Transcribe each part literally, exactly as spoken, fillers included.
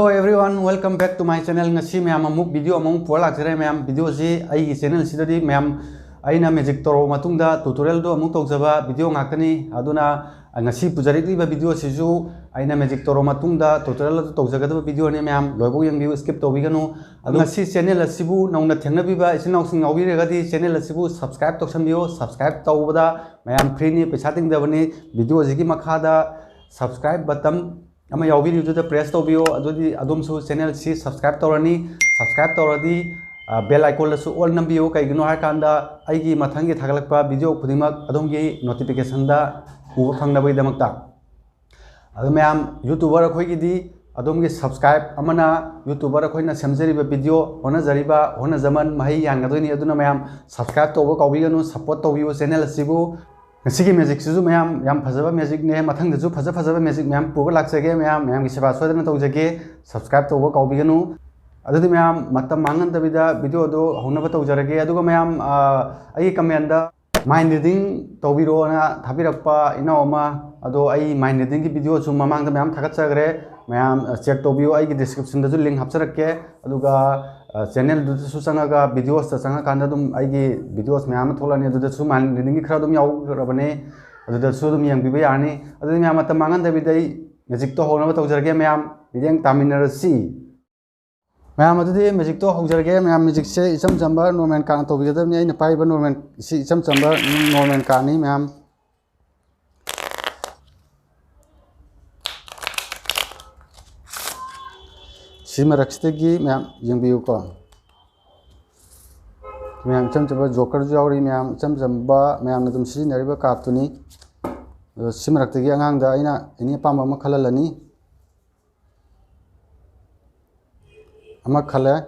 Hello everyone, welcome back to my channel. ꯉꯁꯤ ꯃꯌꯥꯝ ꯑꯃꯨꯛ video ꯑꯃꯃꯨꯛ ꯄꯨꯔ ꯂꯥꯛꯆꯔꯦ꯫ ꯃꯌꯥꯝ, video ꯑꯁꯤ ꯑꯩꯒꯤ channel ꯑꯁꯤꯗꯗꯤ ꯃꯌꯥꯝ ꯑꯩꯅ magic ꯇꯧꯔꯕ ꯃꯇꯨꯡꯗ tutorial ꯗꯣ ꯑꯃꯨꯛ ꯇꯧꯖꯕ video ꯉꯥꯛꯇꯅꯤ꯫ ꯑꯗꯨꯅ ꯉꯁꯤ ꯄꯨꯖꯔꯛꯂꯤꯕ video ꯑꯁꯤꯁꯨ ꯑꯩꯅ magic ꯇꯧꯔꯕ ꯃꯇꯨꯡꯗ tutorial ꯑꯗꯨ ꯇꯧꯖꯒꯗꯕ video ꯅꯤ꯫ ꯃꯌꯥꯝ ꯂꯣꯏꯐꯥꯎ ꯌꯦꯡꯕꯤꯌꯨ, skip ꯇꯧꯕꯤꯒꯅꯨ꯫ ꯑꯗꯨ ꯉꯁꯤ channel ꯑꯁꯤꯕꯨ ꯅꯧꯅ ꯊꯦꯡꯅꯕꯤꯕ ꯏꯆꯤꯟ ꯏꯅꯥꯎꯁꯤꯡ ꯌꯥꯎꯕꯤꯔꯒꯗꯤ channel ꯑꯁꯤꯕꯨ subscribe ꯇꯧꯁꯟꯕꯤꯌꯨ꯫ Subscribe ꯇꯧꯕꯗ ꯃꯌꯥꯝ free ꯅꯤ, ꯄꯩꯁꯥ ꯇꯤꯡꯗꯕꯅꯤ꯫ Video ꯑꯁꯤꯒꯤ ꯃꯈꯥꯗ subscribe button ꯑꯃ ꯌꯥꯎꯕꯤꯔꯤꯗꯨꯗ press ꯇꯧꯕꯤꯌꯣ꯫ ꯑꯗꯨꯗꯤ ꯑꯗꯣꯝꯁꯨ channel ꯁꯤ subscribe ꯇꯧꯔꯅꯤ꯫ Subscribe ꯇꯧꯔꯗꯤ, ꯑ, bell icon ꯗꯁꯨ all ꯅꯝꯕꯤꯌꯨ꯫ ꯀꯩꯒꯤꯅꯣ ꯍꯥꯏꯔꯀꯥꯟꯗ ꯑꯩꯒꯤ ꯃꯊꯪꯒꯤ ꯊꯥꯒꯠꯂꯛꯄ video ꯈꯨꯗꯤꯡꯃꯛ ꯑꯗꯣꯝꯒꯤ notification ꯗ ꯎꯕ ꯐꯪꯅꯕꯒꯤꯗꯃꯛꯇ꯫ ꯑꯗꯨ ꯃꯌꯥꯝ, YouTuber ꯑꯩꯈꯣꯏꯒꯤꯗꯤ ꯑꯗꯣꯝꯒꯤ subscribe ꯑꯃꯅ YouTuber ꯑꯩꯈꯣꯏꯅ ꯁꯦꯝꯖꯔꯤꯕ video, ꯍꯣꯠꯅꯖꯔꯤꯕ ꯍꯣꯠꯅꯖꯃꯟ ꯃꯍꯩ ꯌꯥꯟꯒꯗꯣꯏꯅꯤ꯫ ꯑꯗꯨꯅ ꯃꯌꯥꯝ subscribe ꯇꯧꯕ ꯀꯥꯎꯕꯤꯒꯅꯨ, support ꯇꯧꯕꯤꯌꯨ channel ꯑꯁꯤꯕꯨ꯫ ꯉꯁꯤꯒꯤ magic ꯁꯤꯁꯨ ꯃꯌꯥꯝ ꯌꯥꯝ ꯐꯖꯕ magic ꯅꯦ꯫ ꯃꯊꯪꯗꯁꯨ ꯐꯖ ꯐꯖꯕ magic ꯃꯌꯥꯝ ꯄꯨꯔꯒ ꯂꯥꯛꯆꯒꯦ꯫ ꯃꯌꯥꯝ, ꯃꯌꯥꯝꯒꯤ ꯁꯦꯕꯥ ꯁꯣꯏꯗꯅ ꯇꯧꯖꯒꯦ꯫ Subscribe ꯇꯧꯕ ꯀꯥꯎꯕꯤꯒꯅꯨ꯫ ꯑꯗꯨꯗꯤ ꯃꯌꯥꯝ, ꯃꯇꯝ ꯃꯥꯡꯍꯟꯗꯕꯤꯗ video ꯗꯨ ꯍꯧꯅꯕ ꯇꯧꯖꯔꯒꯦ꯫ ꯑꯗꯨꯒ ꯃꯌꯥꯝ, ꯑ, ꯑꯩꯒꯤ comment ꯗ mind reading ꯇꯧꯕꯤꯔꯣꯅ ꯊꯥꯕꯤꯔꯛꯄ ꯏꯅꯥꯎ ꯑꯃ, ꯑꯗꯣ ꯑꯩ mind reading ꯒꯤ video ꯁꯨ ꯃꯃꯥꯡꯗ ꯃꯌꯥꯝ ꯊꯥꯒꯠꯆꯈ꯭ꯔꯦ꯫ ꯃꯌꯥꯝ, ꯑ, check ꯇꯧꯕꯤꯌꯨ, ꯑꯩꯒꯤ description ꯗꯁꯨ link ꯍꯥꯞꯆꯔꯛꯀꯦ꯫ ꯑꯗꯨꯒ, ꯑ, channel ꯗꯨꯗꯁꯨ ꯆꯪꯉꯒ videos ꯇ ꯆꯪꯉꯀꯥꯟꯗ ꯑꯗꯨꯝ ꯑꯩꯒꯤ videos ꯃꯌꯥꯝ ꯑꯃ ꯊꯣꯛꯂꯛꯑꯅꯤ꯫ ꯑꯗꯨꯗꯁꯨ mind reading ꯒꯤ ꯈꯔ ꯑꯗꯨꯝ ꯌꯥꯎꯈ꯭ꯔꯕꯅꯦ, ꯑꯗꯨꯗꯁꯨ ꯑꯗꯨꯝ ꯌꯦꯡꯕꯤꯕ ꯌꯥꯔꯅꯤ꯫ ꯑꯗꯨꯗꯤ ꯃꯌꯥꯝ, ꯃꯇꯝ ꯃꯥꯡꯍꯟꯗꯕꯤꯗ ꯑꯩ magic ꯇꯣ ꯍꯧꯅꯕ ꯇꯧꯖꯔꯒꯦ꯫ ꯃꯌꯥꯝ, ꯃꯤꯠꯌꯦꯡ ꯇꯥꯃꯤꯟꯅꯔꯁꯤ꯫ ꯃꯌꯥꯝ, ꯑꯗꯨꯗꯤ magic ꯇꯣ ꯍꯧꯖꯔꯒꯦ꯫ ꯃꯌꯥꯝ, magic ꯁꯦ ꯏꯆꯝ ꯆꯝꯕ normal card ꯅ ꯇꯧꯕꯤꯒꯗꯕꯅꯤ꯫ ꯑꯩꯅ ꯄꯥꯏꯔꯤꯕ normal ꯁꯤ ꯏꯆꯝ ꯆꯝꯕ normal card ꯅꯤ ꯃꯌꯥꯝ꯫ ꯁꯤ ꯃꯔꯛꯁꯤꯗꯒꯤ ꯃꯌꯥꯝ ꯌꯦꯡꯕꯤꯌꯨꯀꯣ꯫ ꯃꯌꯥꯝ, ꯏꯆꯝ ꯆꯝꯕ joker ꯁꯨ ꯌꯥꯎꯔꯤ꯫ ꯃꯌꯥꯝ, ꯏꯆꯝ ꯆꯝꯕ ꯃꯌꯥꯝꯅ ꯑꯗꯨꯝ ꯁꯤꯖꯤꯟꯅꯔꯤꯕ card ꯇꯨꯅꯤ꯫ ꯑꯗꯣ ꯁꯤ ꯃꯔꯛꯇꯒꯤ ꯑꯉꯥꯡꯗ ꯑꯩꯅ any ꯑꯄꯥꯝꯕ ꯑꯃ ꯈꯜꯍꯜꯂꯅꯤ꯫ ꯑꯃ ꯈꯜꯂꯦ꯫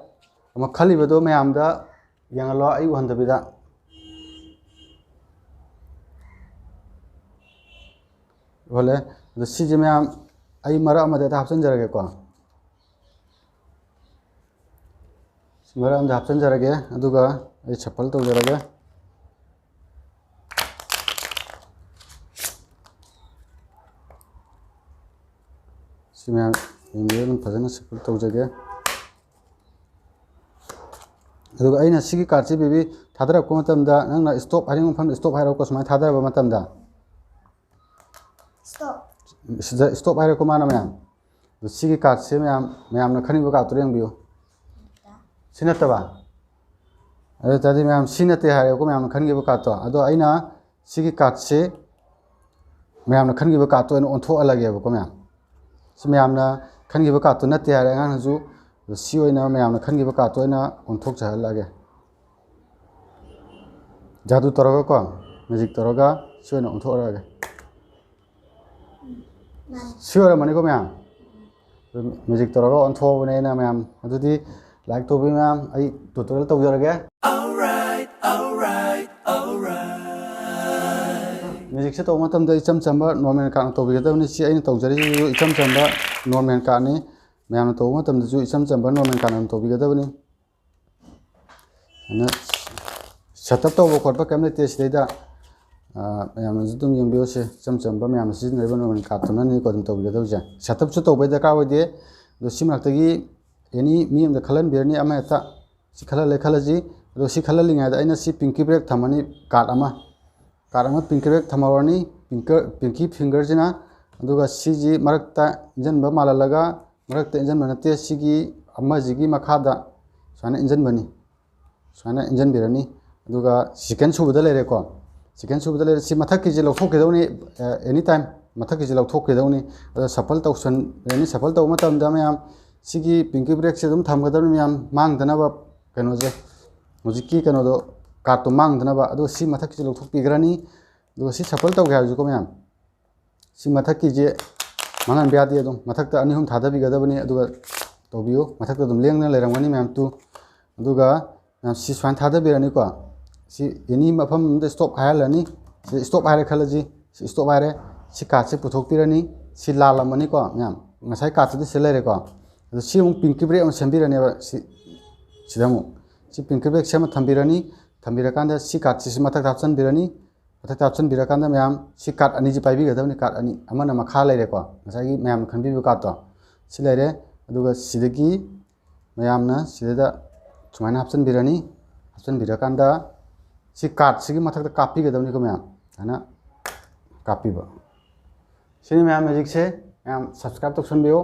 ꯑꯃ ꯈꯜꯂꯤꯕꯗꯣ ꯃꯌꯥꯝꯗ ꯌꯦꯡꯍꯜꯂꯣ, ꯑꯩ ꯎꯍꯟꯗꯕꯤꯗ꯫ ꯎꯍꯜꯂꯦ꯫ ꯑꯗꯣ ꯁꯤꯁꯦ ꯃꯌꯥꯝ, ꯑꯩ ꯃꯔꯛ ꯑꯃꯗ ꯍꯦꯛꯇ ꯍꯥꯞꯆꯤꯟꯖꯔꯒꯦꯀꯣ꯫ ꯁꯤ ꯃꯔꯛ ꯑꯃꯗ ꯍꯥꯞꯆꯤꯟꯖꯔꯒꯦ, ꯑꯗꯨꯒ ꯑꯩ shuffle ꯇꯧꯖꯔꯒꯦ꯫ ꯁꯤ ꯃꯌꯥꯝ, ꯌꯦꯡꯕꯤꯌꯨ, ꯑꯗꯨꯝ ꯐꯖꯅ ꯁꯤꯐꯨꯜ ꯇꯧꯖꯒꯦ꯫ ꯑꯗꯨꯒ ꯑꯩꯅ ꯁꯤꯒꯤ ꯀꯥꯔꯠꯁꯤ ꯕꯦꯕꯤ ꯊꯥꯗꯔꯛꯄ ꯃꯇꯝꯗ ꯅꯪꯅ ꯁ꯭ꯇꯣꯞ ꯍꯥꯏꯅꯤꯡꯕ ꯃꯐꯝꯗ ꯁ꯭ꯇꯣꯞ ꯍꯥꯏꯔꯛꯎꯀꯣ꯫ ꯁꯨꯃꯥꯏꯅ ꯊꯥꯗꯔꯕ ꯃꯇꯝꯗ ꯁ꯭ꯇꯣꯞ꯫ ꯁꯤꯗ ꯁ꯭ꯇꯣꯞ ꯍꯥꯏꯔꯦꯀꯣ ꯃꯥꯅ ꯃꯌꯥꯝ꯫ ꯑꯗꯣ ꯁꯤꯒꯤ ꯀꯥꯔꯠꯁꯦ ꯃꯌꯥꯝ, ꯃꯌꯥꯝꯅ ꯈꯟꯈꯤꯕ ꯀꯥꯔꯠꯇꯨꯗ ꯌꯦꯡꯕꯤꯌꯨ꯫ ꯁꯤ ꯅꯠꯇꯕ? ꯑꯗꯨ ꯑꯣꯏ ꯇꯥꯔꯗꯤ ꯃꯌꯥꯝ ꯁꯤ ꯅꯠꯇꯦ ꯍꯥꯏꯔꯦꯀꯣ ꯃꯌꯥꯝꯅ ꯈꯟꯈꯤꯕ ꯀꯥꯔꯠꯇꯣ꯫ ꯑꯗꯣ ꯑꯩꯅ ꯁꯤꯒꯤ ꯀꯥꯔꯠꯁꯦ ꯃꯌꯥꯝꯅ ꯈꯟꯈꯤꯕ ꯀꯥꯔꯠꯇꯣ ꯑꯣꯏꯅ ꯑꯣꯟꯊꯣꯛꯍꯜꯂꯒꯦꯕꯀꯣ ꯃꯌꯥꯝ꯫ ꯁꯤ ꯃꯌꯥꯝꯅ ꯈꯟꯈꯤꯕ ꯀꯥꯔꯠꯇꯣ ꯅꯠꯇꯦ ꯍꯥꯏꯔꯦ ꯑꯉꯥꯡꯅꯁꯨ꯫ ꯑꯗꯣ ꯁꯤ ꯑꯣꯏꯅ ꯃꯌꯥꯝꯅ ꯈꯟꯈꯤꯕ ꯀꯥꯔꯠꯇꯣ ꯑꯣꯏꯅ ꯑꯣꯟꯊꯣꯛꯆꯍꯜꯂꯒꯦ꯫ ꯖꯥꯗꯨ ꯇꯧꯔꯒꯀꯣ, ꯃꯦꯖꯤꯛ ꯇꯧꯔꯒ ꯁꯤ ꯑꯣꯏꯅ ꯑꯣꯟꯊꯣꯛꯍꯜꯂꯒꯦ꯫ ꯁꯤ ꯑꯣꯏꯔꯝꯃꯅꯤꯀꯣ ꯃꯌꯥꯝ? ꯑꯗꯨ ꯃꯦꯖꯤꯛ ꯇꯧꯔꯒ ꯑꯣꯟꯊꯣꯛꯑꯕꯅꯦ ꯑꯩꯅ ꯃꯌꯥꯝ꯫ ꯑꯗꯨꯗꯤ ꯂꯥꯏꯛ ꯇꯧꯕꯤꯌꯨ ꯃꯌꯥꯝ, ꯑꯩ ꯇ꯭ꯌꯨꯇꯣꯔꯤꯌꯦꯜ ꯇꯧꯖꯔꯒꯦ꯫ Alright, alright, alright. ꯃꯦꯖꯤꯛꯁꯦ ꯇꯧꯕ ꯃꯇꯝꯗ ꯏꯆꯝ ꯆꯝꯕ ꯅꯣꯔꯃꯦꯜ ꯀꯥꯔꯠꯅ ꯇꯧꯕꯤꯒꯗꯕꯅꯤ꯫ ꯁꯤ ꯑꯩꯅ ꯇꯧꯖꯔꯤꯁꯤꯁꯨ ꯏꯆꯝ ꯆꯝꯕ ꯅꯣꯔꯃꯦꯜ ꯀꯥꯔꯠꯅꯤ꯫ ꯃꯌꯥꯝꯅ ꯇꯧꯕ ꯃꯇꯝꯗꯁꯨ ꯏꯆꯝ ꯆꯝꯕ ꯅꯣꯔꯃꯦꯜ ꯀꯥꯔꯠꯅ ꯑꯗꯨꯝ ꯇꯧꯕꯤꯒꯗꯕꯅꯤ꯫ ꯑꯗꯨꯅ ꯁꯦꯠ ꯑꯞ ꯇꯧꯕ ꯈꯣꯠꯄ ꯀꯔꯤꯝ ꯂꯩꯇꯦ ꯁꯤꯗꯩꯗ꯫ ꯑꯥ, ꯃꯌꯥꯝꯅꯁꯨ ꯑꯗꯨꯝ ꯌꯦꯡꯕꯤꯌꯨ꯫ ꯁꯦ ꯏꯆꯝ ꯆꯝꯕ ꯃꯌꯥꯝꯅ ꯁꯤꯖꯤꯟꯅꯔꯤꯕ ꯅꯣꯔꯃꯦꯜ ꯀꯥꯔꯠꯇꯨꯅꯅꯤꯀꯣ ꯑꯗꯨꯝ ꯇꯧꯕꯤꯒꯗꯕꯁꯦ꯫ ꯁꯦꯠ ꯑꯞꯁꯨ ꯇꯧꯕꯩ ꯗꯔꯀꯥꯔ ꯑꯣꯏꯗꯦ꯫ ꯑꯗꯣ ꯁꯤ ꯃꯔꯛꯇꯒꯤ ꯑꯦꯅꯤ ꯃꯤ ꯑꯃꯗ ꯈꯜꯍꯟꯕꯤꯔꯅꯤ, ꯑꯃ ꯍꯦꯛꯇ꯫ ꯁꯤ ꯈꯜꯍꯜꯂꯦ ꯈꯜꯂꯁꯤ꯫ ꯑꯗꯣ ꯁꯤ ꯈꯜꯍꯜꯂꯤꯉꯩꯗ ꯑꯩꯅ ꯁꯤ ꯄꯤꯡꯀꯤ ꯕ꯭ꯔꯦꯛ ꯊꯝꯃꯅꯤ, ꯀꯥꯔꯠ ꯑꯃ꯫ ꯀꯥꯔꯠ ꯑꯃ ꯄꯤꯡꯀꯤ ꯕ꯭ꯔꯦꯛ ꯊꯝꯍꯧꯔꯅꯤ, ꯄꯤꯡꯀꯔ, ꯄꯤꯡꯀꯤ ꯐꯤꯡꯒꯔꯁꯤꯅ꯫ ꯑꯗꯨꯒ ꯁꯤꯁꯤ ꯃꯔꯛꯇ ꯏꯟꯖꯟꯕ ꯃꯥꯜꯍꯜꯂꯒ, ꯃꯔꯛꯇ ꯏꯟꯖꯟꯕ ꯅꯠꯇꯦ, ꯁꯤꯒꯤ ꯑꯃꯁꯤꯒꯤ ꯃꯈꯥꯗ ꯁꯨꯃꯥꯏꯅ ꯏꯟꯖꯟꯕꯅꯤ꯫ ꯁꯨꯃꯥꯏꯅ ꯏꯟꯖꯟꯕꯤꯔꯅꯤ꯫ ꯑꯗꯨꯒ ꯁꯦꯀꯦꯟ ꯁꯨꯕꯗ ꯂꯩꯔꯦꯀꯣ꯫ ꯁꯦꯀꯦꯟ ꯁꯨꯕꯗ ꯂꯩꯔꯦ꯫ ꯁꯤ ꯃꯊꯛꯀꯤꯁꯦ ꯂꯧꯊꯣꯛꯈꯤꯗꯧꯅꯤ, ꯑꯦꯅꯤ ꯇꯥꯏꯝ ꯃꯊꯛꯀꯤꯁꯦ ꯂꯧꯊꯣꯛꯈꯤꯗꯧꯅꯤ꯫ ꯑꯗ ꯁꯐꯜ ꯇꯧꯁꯟꯕꯤꯔꯅꯤ꯫ ꯁꯐꯜ ꯇꯧꯕ ꯃꯇꯝꯗ ꯃꯌꯥꯝ ꯁꯤꯒꯤ ꯄꯤꯡꯀꯤ ꯕ꯭ꯔꯦꯛꯁꯦ ꯑꯗꯨꯝ ꯊꯝꯒꯗꯕꯅꯤ ꯃꯌꯥꯝ, ꯃꯥꯡꯗꯅꯕ ꯀꯩꯅꯣꯁꯦ꯫ ꯍꯧꯖꯤꯛꯀꯤ ꯀꯩꯅꯣꯗꯣ, ꯀꯥꯔꯠꯇꯣ ꯃꯥꯡꯗꯅꯕ꯫ ꯑꯗꯨꯒ ꯁꯤ ꯃꯊꯛꯀꯤꯁꯦ ꯂꯧꯊꯣꯛꯄꯤꯈ꯭ꯔꯅꯤ꯫ ꯑꯗꯨꯒ ꯁꯤ ꯁꯐꯜ ꯇꯧꯒꯦ ꯍꯥꯏꯔꯁꯨꯀꯣ ꯃꯌꯥꯝ, ꯁꯤ ꯃꯊꯛꯀꯤꯁꯦ ꯃꯥꯡꯍꯟꯕ ꯌꯥꯗꯦ꯫ ꯑꯗꯨꯝ ꯃꯊꯛꯇ ꯑꯅꯤ ꯑꯍꯨꯝ ꯊꯥꯗꯕꯤꯒꯗꯕꯅꯤ꯫ ꯑꯗꯨꯒ ꯇꯧꯕꯤꯌꯨ꯫ ꯃꯊꯛꯇ ꯑꯗꯨꯝ ꯂꯦꯡꯗꯅ ꯂꯩꯔꯝꯒꯅꯤ ꯃꯌꯥꯝ꯫ ꯇꯨ꯫ ꯑꯗꯨꯒ ꯃꯌꯥꯝ ꯁꯤ ꯁꯨꯃꯥꯏꯅ ꯊꯥꯗꯕꯤꯔꯅꯤꯀꯣ꯫ ꯁꯤ ꯑꯦꯅꯤ ꯃꯐꯝ ꯑꯃꯗ ꯁ꯭ꯇꯣꯞ ꯍꯥꯏꯍꯜꯂꯅꯤ꯫ ꯁꯤ ꯁ꯭ꯇꯣꯞ ꯍꯥꯏꯔꯦ ꯈꯜꯂꯁꯤ꯫ ꯁꯤ ꯁ꯭ꯇꯣꯞ ꯍꯥꯏꯔꯦ꯫ ꯁꯤ ꯀꯥꯔꯠꯁꯦ ꯄꯨꯊꯣꯛꯄꯤꯔꯅꯤ꯫ ꯁꯤ ꯂꯥꯜꯂꯝꯃꯅꯤꯀꯣ ꯃꯌꯥꯝ꯫ ꯉꯁꯥꯏ ꯀꯥꯔꯠꯇꯨꯗꯤ ꯁꯤ ꯂꯩꯔꯦꯀꯣ꯫ ꯑꯗꯣ ꯁꯤ ꯑꯃꯨꯛ ꯄꯤꯡꯀꯤ ꯕ꯭ꯔꯦꯛ ꯑꯃꯨꯛ ꯁꯦꯝꯕꯤꯔꯅꯦꯕ꯫ ꯁꯤ, ꯁꯤꯗ ꯑꯃꯨꯛ ꯁꯤ ꯄꯤꯡꯀꯤ ꯕ꯭ꯔꯦꯛ ꯁꯦꯝꯃ ꯊꯝꯕꯤꯔꯅꯤ꯫ ꯊꯝꯕꯤꯔꯀꯥꯟꯗ ꯁꯤ ꯀꯥꯔꯠꯁꯤꯁꯨ ꯃꯊꯛꯇ ꯍꯥꯞꯆꯤꯟꯕꯤꯔꯅꯤ꯫ ꯃꯊꯛꯇ ꯍꯥꯞꯆꯤꯟꯕꯤꯔꯀꯥꯟꯗ ꯃꯌꯥꯝ ꯁꯤ ꯀꯥꯔꯠ ꯑꯅꯤꯁꯤ ꯄꯥꯏꯕꯤꯒꯗꯕꯅꯤ꯫ ꯀꯥꯔꯠ ꯑꯅꯤ, ꯑꯃꯅ ꯃꯈꯥ ꯂꯩꯔꯦꯀꯣ, ꯉꯁꯥꯏꯒꯤ ꯃꯌꯥꯝꯅ ꯈꯟꯕꯤꯕ ꯀꯥꯔꯠꯇꯣ꯫ ꯁꯤ ꯂꯩꯔꯦ꯫ ꯑꯗꯨꯒ ꯁꯤꯗꯒꯤ ꯃꯌꯥꯝꯅ ꯁꯤꯗ ꯁꯨꯃꯥꯏꯅ ꯍꯥꯞꯆꯤꯟꯕꯤꯔꯅꯤ꯫ ꯍꯥꯞꯆꯤꯟꯕꯤꯔꯀꯥꯟꯗ ꯁꯤ cardꯁꯤꯒꯤ ꯃꯊꯛꯇ ꯀꯥꯞꯄꯤꯒꯗꯕꯅꯤꯀꯣ ꯃꯌꯥꯝ꯫ ꯁꯨꯃꯥꯏꯅ ꯀꯥꯞꯄꯤꯕ꯫ ꯁꯤꯅꯤ ꯃꯌꯥꯝ ꯍꯧꯖꯤꯛꯁꯦ꯫ ꯃꯌꯥꯝ subscribe ꯇꯧꯁꯟꯕꯤꯌꯨ꯫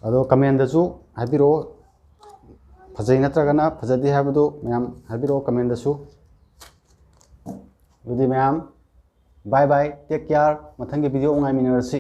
ꯑꯗꯣ commentꯗꯁꯨ ꯍꯥꯏꯕꯤꯔꯛꯑꯣ, ꯐꯖꯩ ꯅꯠꯇ꯭ꯔꯒꯅ ꯐꯖꯗꯦ ꯍꯥꯏꯕꯗꯨ ꯃꯌꯥꯝ ꯍꯥꯏꯕꯤꯔꯛꯑꯣ commentꯗꯁꯨ꯫ ꯑꯗꯨꯗꯤ ꯃꯌꯥꯝ bye bye, take care, ꯃꯊꯪꯒꯤ video ꯉꯥꯏꯃꯤꯟꯅꯔꯁꯤ꯫